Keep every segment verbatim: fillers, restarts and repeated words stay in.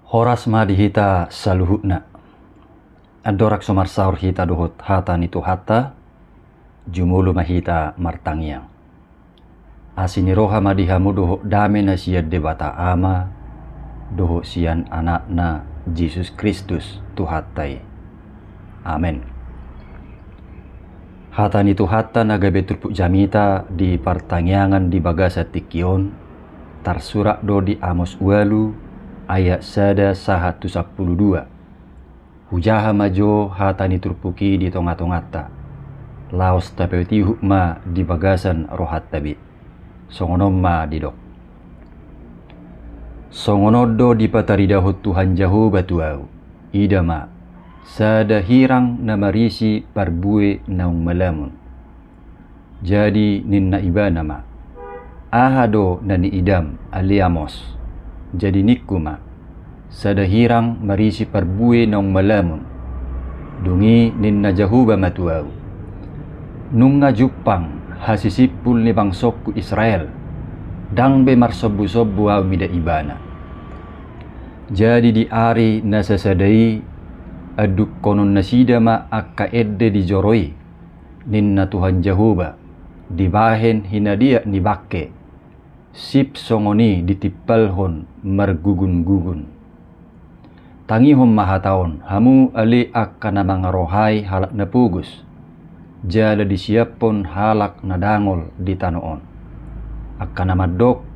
Horas ma di hita saluhutna. Andorang so marsaor hita dohot hata ni Tuhanta, jumolo ma hita martangiang. Asi ni roha ma di hamu dohot dame na sian Debata Ama dohot sian Anakna Jesus Kristus Tuhanta i. Amen. Hata ni Tuhanta na gabe turpuk jamita di partangiangan di bagasan tingki on, tarsurat do di Amos ualu ayat sada sahat tu sampulu dua. Hujaha ma jo hata ni turpuk i di tonga-tonganta, laos tapatihuk ma di bagasan rohanta be. Songon on ma didok. Songon on do dipataridahon Tuhan Jahowa tu ahu: Ida ma, sada hirang na marisi parbue naung malamun. Jadi ninna Ibana ma: Aha do na niidam, ale Amos? Jadi ningku ma: Sada hirang marisi parbue naung malamun. Dung i ninna Jahowa ma tu ahu: Nunga jumpang hasisimpul ni bangsongku Israel, ndang be marsombusombu ahu mida ibana. Jadi di ari na sasada i andungkonon nasida ma angka ende di joro i, ninna Tuhan Jahowa, dibahen hinadeak ni bangke, sip songon i ditimpalhon margugun-gugun. Tangihon ma hata on, hamu ale angka na mangarohai halak na pogos, jala disiaphon halak na dangol di tano on. Angka na mandok: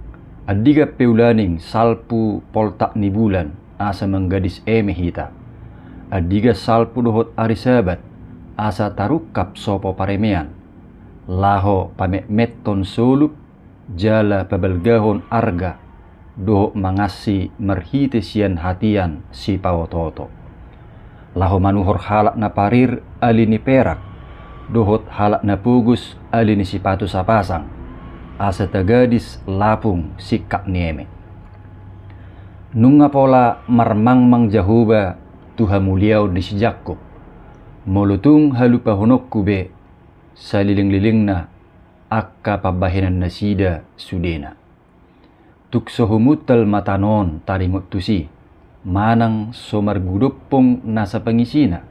Andigan pe ulaning salpu poltak ni bulan, asa manggadis eme hita? Andigan salpu dohot ari Sabat, asa tarungkap sopo paremean, laho pametmethon solup, jala pabalgahon arga, dohot mangansi marhite sian hatian sipaotooto, laho manuhor halak na parir ali ni perak, dohot halak na pogos ali ni sipatu sapasang, asa tagadis lapung singkat ni eme. Nunga pola marmangmang Jahowa tu hamuliaon ni si Jakkob, molo tung halupahononku be salelenglelengna angka pambahenan nasida sudena. Tung so humuntal ma tano on taringot tusi, manang so margudompong nasa pangisina,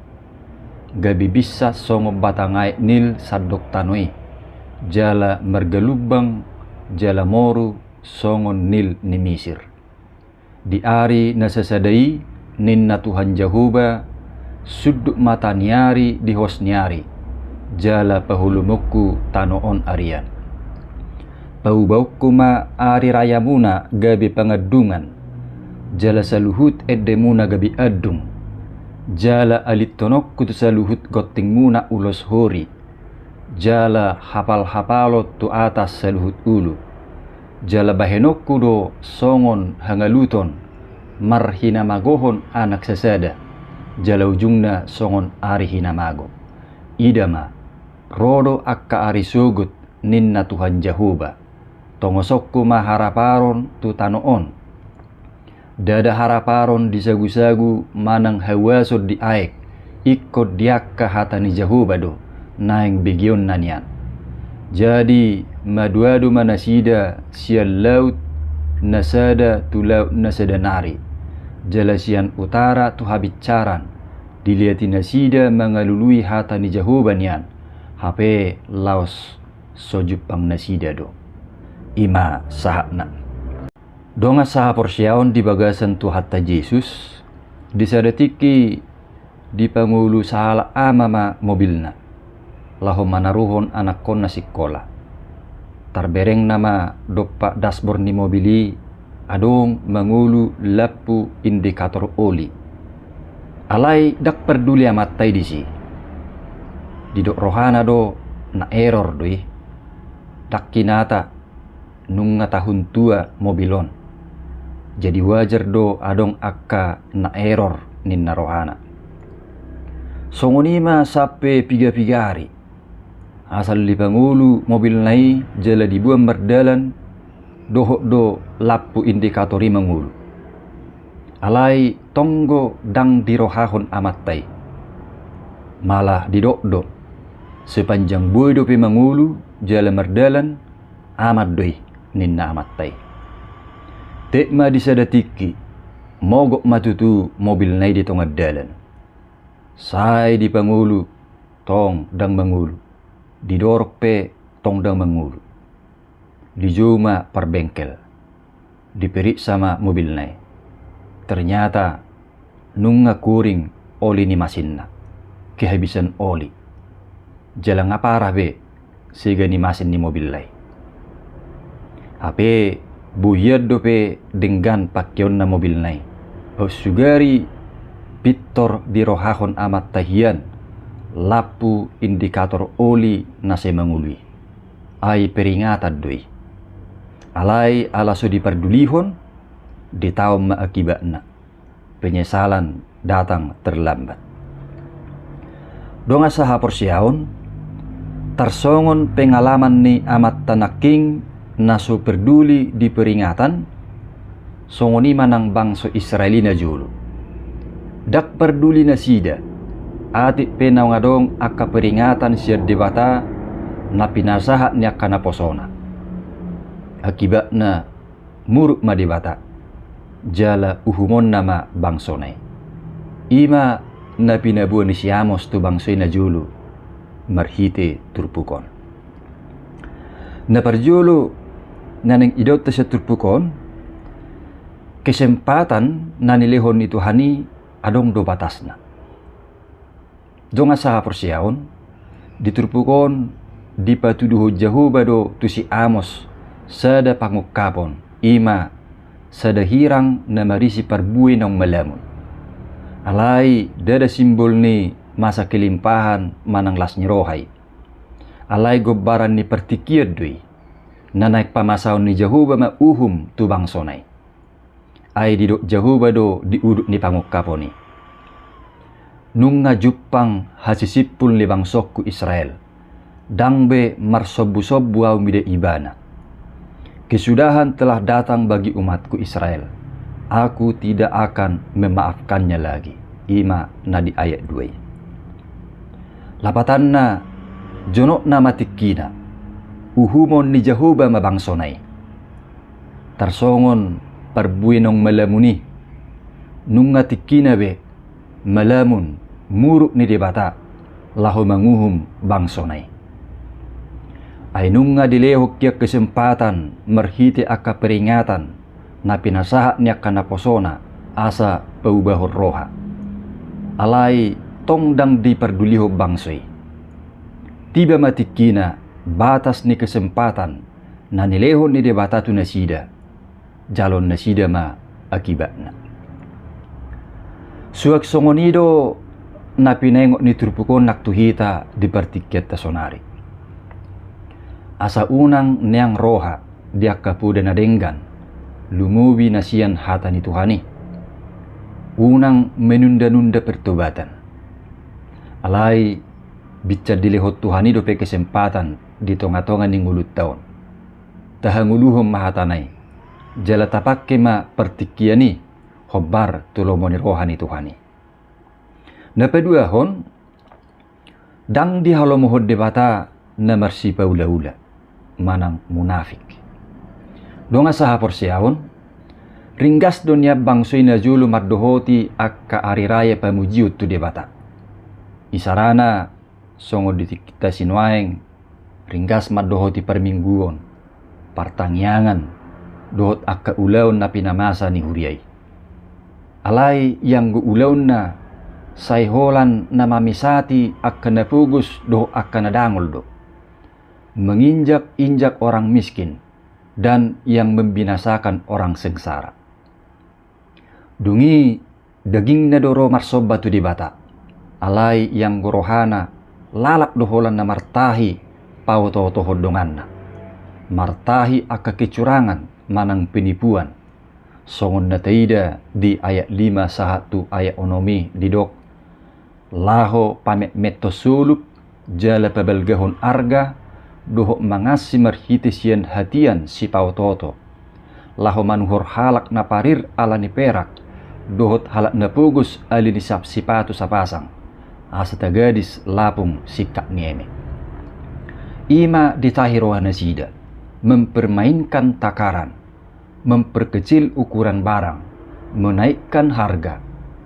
gabe binsat songon batang aek Nil sandok tano i, jala margalumbang jala moru songon Nil ni Misir. Di ari na sasada i, ninna Tuhan Jahowa, sundut mata ni ari di hos ni ari, jala paholomonku tano on arian. Paubaonku ma ari rayamuna gabe pangandungan, jala saluhut endemuna gabe andung, jala alinhononku tu saluhut gontingmuna ulos hori, jala hapalhapalon tu atas saluhut ulu. Jala bahenonku do songon hangaluton marhinamagohon anak sasada, jala ujungna songon ari hinamago. Ida ma, ro do angka ari sogot, ninna Tuhan Jahowa, tongosonku ma haraparon tu tano on. Ndada haraparon di sagusagu manang hauason di aek, ingkon di angka hata ni Jahowa do, naeng begeonna nian. Jadi madoado ma nasida sian laut na sada tu laut na sada nari, jala sian utara tu habinsaran, dilehati nasida mangalului hata ni Jahowa nian, hape laos so jumpang nasida do. I ma sahatna. Dongan sahaporseaon di bagasan Tuhanta Jesus, di sada tingki dipangolu sahalak ama ma mobilna, laho manaruhon anakkonna sikola. Tarberengna ma dompak dashboard ni mobil i adong mangolu lampu indikator oli. Alai ndang parduli amanta i disi. Didok rohana do na error do i. Ndang hinata, nunga tahun tua mobil on. Jadi wajar do adong angka na error, ninna rohana. Songon i ma sampe piga-piga ari. Asal dipangolu mobilna i jala diboan mardalan, dohot do lampu indikator i mangolu. Alai tonggo ndang dirohahon amanta i. Malah didok do, sepanjang boi dope mangolu jala mardalan, aman do i, ninna amanta i. Tek ma di sada tingki, Mogok ma tutu mobilna i di tonga dalan. Sai dipangolu, tong ndang mangolu. Didorong pe, tong ndang mangolu. Dijou ma parbengkel. Diperiksa ma mobilna i. Ternyata nunga kuring oli ni masinna. Kehabisan oli. Jala nga parah be sega ni masin ni mobilna i. Hape boi hian dope denggan pakeonna mobilna i. Aut sugari pintor dirohahon amanta hian lampu indikator oli na sai mangolu i. Ai peringatan do i. Alai ala so dipardulihon, ditaon ma akibatna. Penyesalan datang terlambat. Dongan sahaporseaon, tarsongon pengalaman ni amanta nangkin na so parduli di peringatan, songon i ma nang bangso Israel i na jolo. Ndang parduli nasida, atik pe naung adong angka peringatan sian Debata na pinasahat ni angka naposona. Akibatna muruk ma Debata, jala uhumonna ma bangsona i. I ma na pinaboa ni si Amos tu bangso i na jolo marhite turpuk on. Na parjolo na naeng idaonta sian turpuk on, kesempatan na nilehon ni Tuhan i adong do batasna. Dongan sahaporseaon, di turpuk on dipatuduhon Jahowa do tu si Amos sada pangungkapon, i ma sada hirang na marisi parbue naung malamun. Alai ndada simbol ni masa kelimpahan manang las ni roha i. Alai gombaran ni partingkian do i. Na naeng pamasaon ni Jahowa ma uhum tu bangsona i. Ai didok Jahowa do di udut ni pangungkapon i. Nunga jumpang hasisimpul ni bangsongku Israel. Ndang be marsombusombu ahu mida ibana. Kesudahan telah datang bagi umatku Israel. Aku tidak akan memaafkannya lagi. I ma na di ayat dua i. Lapatanna, jonokna ma tingkina. Uhumon ni Jahowa ma bangsona i. Tarsongon parbue naung malamun i. Nunga tingkina be malamun muruk ni Debata laho manguhum bangsona i. Ai nunga dilehon hian kesempatan marhite angka peringatan na pinasahat ni angka naposona asa paubahon roha. Alai tong ndang dipardulihon bangso i. Tiba ma tingkina batas ni kesempatan na nilehon ni Debata tu nasida, jaloon nasida ma akibatna. Suang songon i do na pinaingot ni turpuk on nang tu hita di partingkianta sonari. Asa unang neang roha di angka poda na denggan, lumobi na sian hata ni Tuhan i. Unang menunda-nunda pertobatan. Alai binsan dilehon Tuhan i dope kesempatan di tonga-tonga ni ngolunta on. Tahangoluhon ma hatana i, jala tapangke ma partingkian i hombar tu lomo ni roha ni Tuhan i. Na paduahon, ndang dihalomohon Debata na marsipaula-ula manang munafik. Dongan sahaporseaon, ringgas do nian bangso i na jolo mandohoti angka ari raya pamujion tu Debata. Isarana songon di tingkinta sinuaeng, ringgas mandohoti parmingguon, partangiangan, dohot angka ulaon na pinamasa ni huria i. Alai ianggo ulaonna sai holan na mamisati angka na pogos dohot angka na dangol do. Menginjak-injak orang miskin dan yang membinasakan orang sengsara. Dung i dagingna do ro marsomba tu Debata. Alai ianggo rohana lalap do holan na martahi paoto-otohon donganna. Martahi angka kecurangan manang penipuan. Songon na taida di ayat lima sahat tu ayat onom i didok, laho pametmethon solup, jala pabalgahon arga, dohot mangansi marhite sian hatian sipaoto-oto. Laho manuhor halak na parir ala ni perak, dohot halak na pogos ala ni sap-, sipatu sapasang, asa tagadis lapung singkat ni eme. I ma ditahi rohanasida, mempermainkan takaran, memperkecil ukuran barang, menaikkan harga,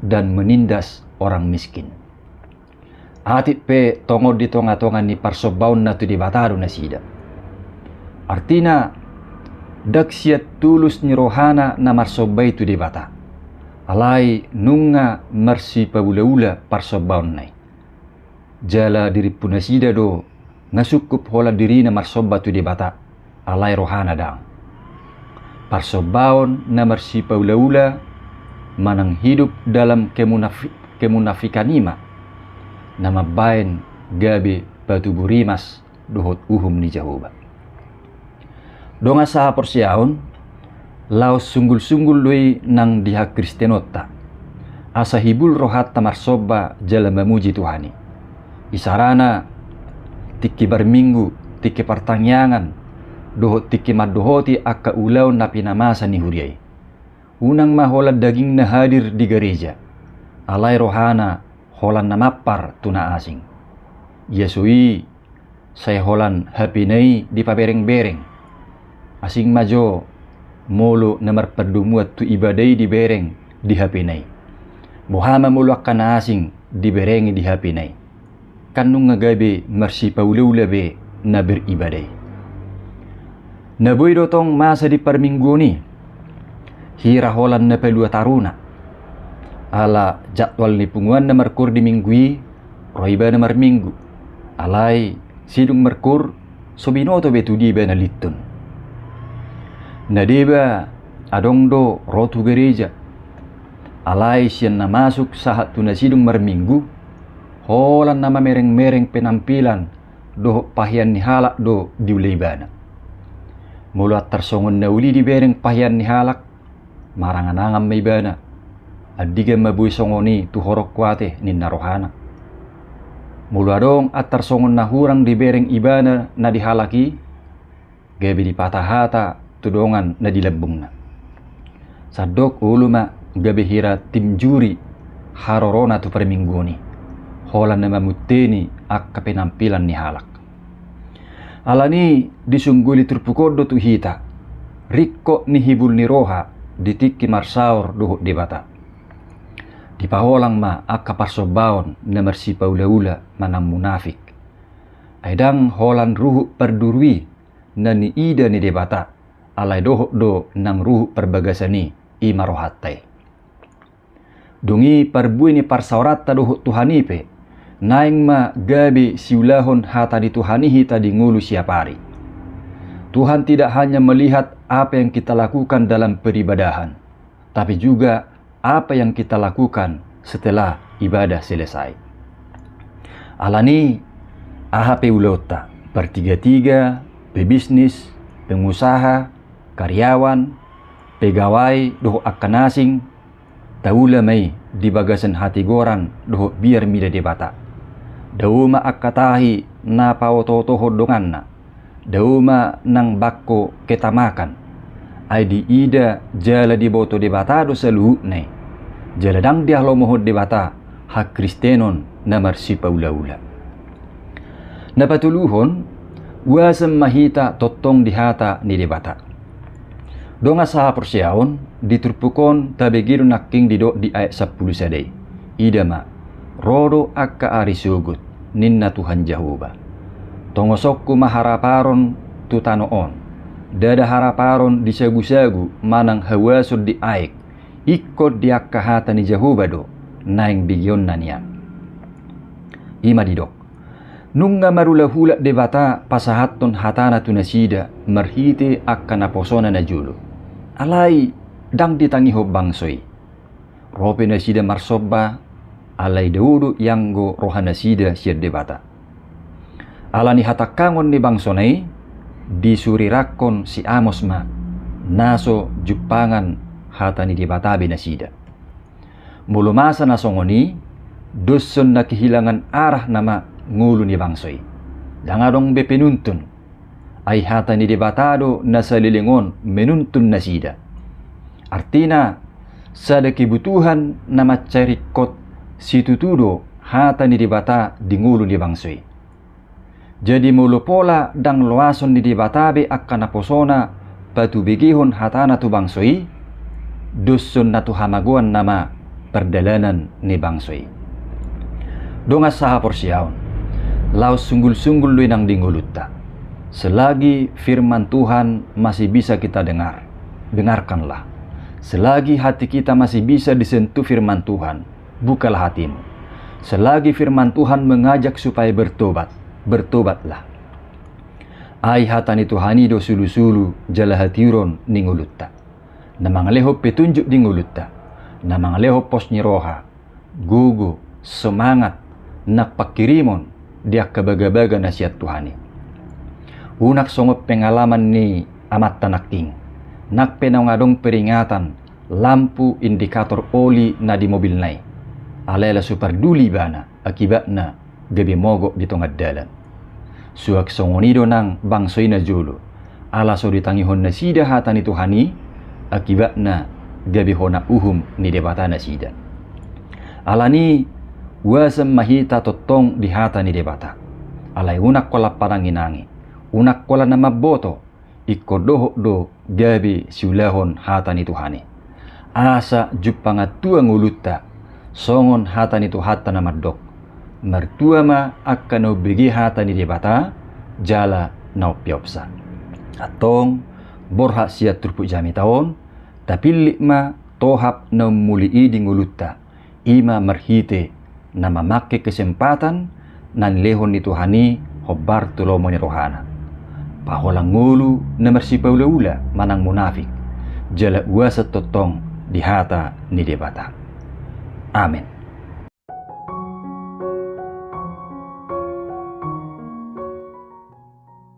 dan menindas orang miskin. Atik pe tongon di tonga-tonga ni parsombaonna tu Debata do nasida. Artina, ndang sian tulus ni rohana na marsomba i tu Debata. Alai nunga marsipaula-ula parsombaonna i. Jala dirimpu nasida do nga sungkup holan dirina marsomba tu Debata, alai rohana ndang. Parsombaon na marsipaula-ula manang hidup dalam kemunafi-, kemunafikan i ma na mambaen gabe patubu rimas dohot uhum ni Jahowa. Dongan sahaporseaon, laos sunggul-sunggul do i nang di hakristenonta, asa hibul rohanta marsomba jala mamuji Tuhan i. Isarana, tingki marminggu, tingki partangiangan, dohot tingki mandohoti angka ulaon na pinamasa ni huria i. Unang ma holan dagingna hadir di gareja, alai rohana holan na mampar tu na asing. Ia so i, sai holan H P-na i dipabereng-bereng. Asing ma jo molo na marpardomuan tu ibada i dibereng di H P-na i. Boha ma molo angka na asing diberengi di H P-na i. Kan nunga gabe marsipaula-ula be na beribada i. Na boi do tong masa di parmingguon i, hira holan na palua taruna. Ala jadwal ni punguanna markoor di minggu i, ro ibana marminggu. Alai sidung markoor, so binoto be tu dia ibana lintun. Na deba adong do ro tu gareja. Alai sian na masuk sahat tu na sidung marminggu, holan na mamereng-mereng penampilan dohot pahean ni halak do diula ibana. Molo antar songon na uli dibereng pahean ni halak, marangan-angan ma ibana. Andigan ma boi songon i tu horongku ate, ninna rohana. Molo adong antar songon na hurang dibereng ibana na di halak i, gabe dipatahata tu dongan na di lambungna. Sandok olo ma gabe hira tim juri harorona tu parmingguon i, holan na mamunteni angka penampilan ni halak. Alani disungguli turpuk on do tu hita ringkot ni hibul ni roha di tingki marsaor dohot Debata. Dipaholang ma angka parsombaon na marsipaula-ula manang munafik. Ai ndang holan ruhut parduru i na niida ni Debata, alai dohot do nang ruhut parbagasan i, i ma rohanta i. Dung i parbue ni parsaoranta dohot Tuhan i pe, naeng ma gabe siulahon hata ni Tuhan i hita di ngolu siapari. Tuhan tidak hanya melihat apa yang kita lakukan dalam peribadahan, tapi juga apa yang kita lakukan setelah ibadah selesai. Alani, aha pe ulaonta, partiga-tiga, pebisnis, pengusaha, karyawan, pegawai dohot angka na asing, taula ma i di bagasan hatigoran dohot biar mida Debata. Dao ma angka tahi na paoto-otohon donganna. Dao ma nang bangko ketamakan. Ai diida jala diboto Debata do saluhutna i. Jala ndang dihalomohon Debata hakristenon na marsipaula-ula. Na patoluhon, uasan ma hita tongtong di hata ni Debata. Dongan sahaporseaon, di turpuk on tabege do nangkin didok di ayat sampulu sada i. Ida ma, ro do angka ari sogot, ninna Tuhan Jahowa. Tongosonku ma haraparon tu tano on. Ndada haraparon di sagu-sagu manang hauason di aek, ingkon di angka hata ni Jahowa do naeng begeonna nian. I ma didok. Nunga marulak-ulak Debata pasahathon hatana tu nasida marhite angka naposona najolo. Alai ndang ditangihon bangso i. Ro pe nasida marsomba, alai dao do ianggo rohanasida sian Debata. Alani hatangkangon ni bangsona i, disurirangkon si Amos ma, na so jumpangan hata ni Debata be nasida. Molo masa na songon i, doshon na kehilangan arah nama ngolu ni bangso i. Ndang adong be penuntun. Ai hata ni Debata do na saleleng on menuntun nasida. Artina, sada kebutuhan na mansai ringkot situtu do hata ni Debata di ngolu ni bangso i. Jadi molo pola ndang loason ni Debata be angka naposona patubegehon hatana tu bangso i, doshon na tu hamagoan nama pardalanan ni bangso i. Dongan sahaporseaon, laos sunggul-sunggul do i nang di ngolunta. Selagi firman Tuhan masih bisa kita dengar, dengarkanlah. Selagi hati kita masih bisa disentuh firman Tuhan, bukalah hatimu. Selagi firman Tuhan mengajak supaya bertobat, bertobatlah. Ai hata ni Tuhan i do sulu-sulu jala hatiuron ni ngolunta, na mangalehon petunjuk di ngolunta, na mangalehon pos ni roha, gogo, semangat, nang pangkirimon di angka bagabaga na sian Tuhan i. Unang songon pengalaman ni amanta nangkin, nang pe naung adong peringatan lampu indikator oli na di mobilna i, alai laos so parduli ibana, akibatna gabe mogok di tonga dalan. Suang songon i do nang bangso i na jolo, ala so ditangihon nasida hata ni Tuhan i, akibatna gabe hona uhum ni Debata nasida. Alani i, uasan ma hita tongtong di hata ni Debata. Alai unang holan panangi-nangi, unang holan na mamboto, ingkon dohot do gabe siulahon hata ni Tuhan i. Asa jumpang antua ngolunta, songon hata ni Tuhanta na mandok: Martua ma angka na umbege hata ni Debata, jala na umpeopsa. Antong, borhat sian turpuk jamita on, tapillit ma tohap na ummuli i di ngolunta, i ma marhite na mamangke kesempatan na nilehon ni Tuhan i hombar tu lomo ni rohana. Paholang ngolu na marsipaula-ula manang munafik, jala uasan tongtong di hata ni Debata. Amen.